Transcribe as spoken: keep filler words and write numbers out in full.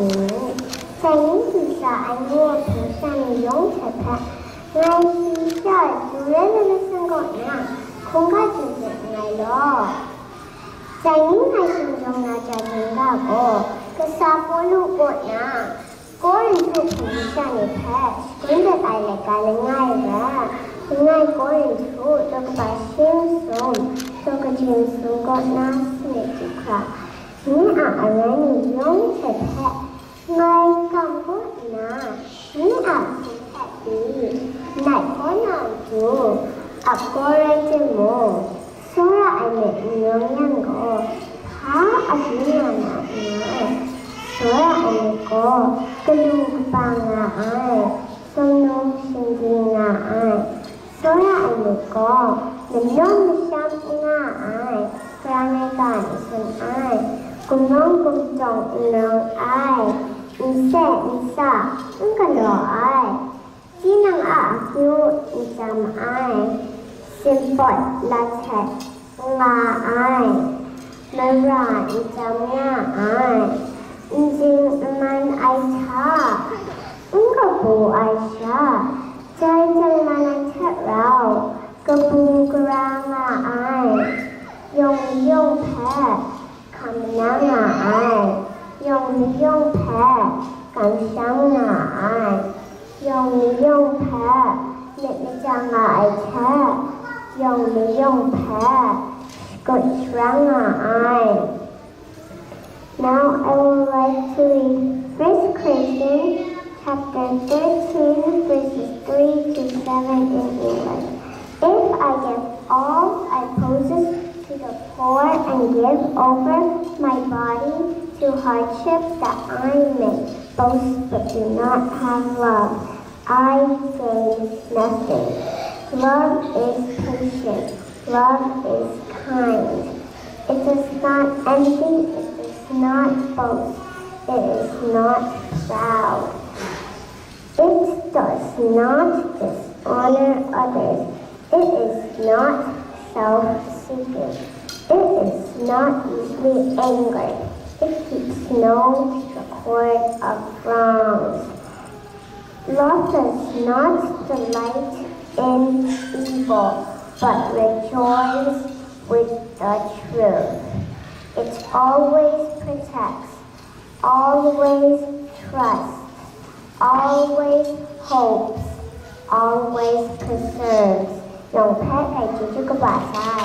Dai ni du sa ai ngu ai hpung sha ni yawng hte hpe, ngai shi sha ai du rai na masang kaw na, hkungga chye chye nngai law. Dai ni ngai sumsum na ja dingga gaw, kasa Pawlu kaw na, Korinhtu hpung sha ni hpe shagun dat ai laika langai re, langai Korinhtu, daw kaba shi masum, daw kaji masum kaw na sanit du hkra, nye a arai ni yawng hte hpe, ngai kam kaw nna, nye a hpung hpe pyi, nat kau na matu, ap kau rai timung, tsawra ai myit n rawng yang gaw, hpa a byin nga na n rai. Tsawra ai myit gaw, galu kaba nga ai, sumnu shinggyi nga ai. Tsawra ai myit gaw, manawn masham n nga ai, karan ai ga n tsun ai, gumnawng gumtawng n rawng ai, n se n sa n galaw ai, tinang a akyu n jam ai, sinpawt lahtet n nga ai, mara n jam nga ai, n jing n man ai hta, n kabu ai sha, jai jang man ai hte rau, kabu gara nga ai, yawng mayawng hpe hkam na nga ai, yawng mayawng hpe kamsham nga ai, yawng mayawng hpe myit maja nga ai hte, yawng mayawng hpe shakut sharang nga ai. Now I would like to read First Corinthians chapter thirteen, verses three to seven in English. If I give all I possess to the poor and give over my body to hardship that I may boast but do not have love, I gain nothing. Love is patient. Love is kind. It does not envy. It does not boast. It is not proud. It does not dishonor others. It is not self-seeking. It is not easily angered. It keeps no record of wrongs. Love does not delight in evil, but rejoices with the truth. It always protects, always trusts, always hopes, always perseveres. Yawng hpe hkai chyeju kaba sai.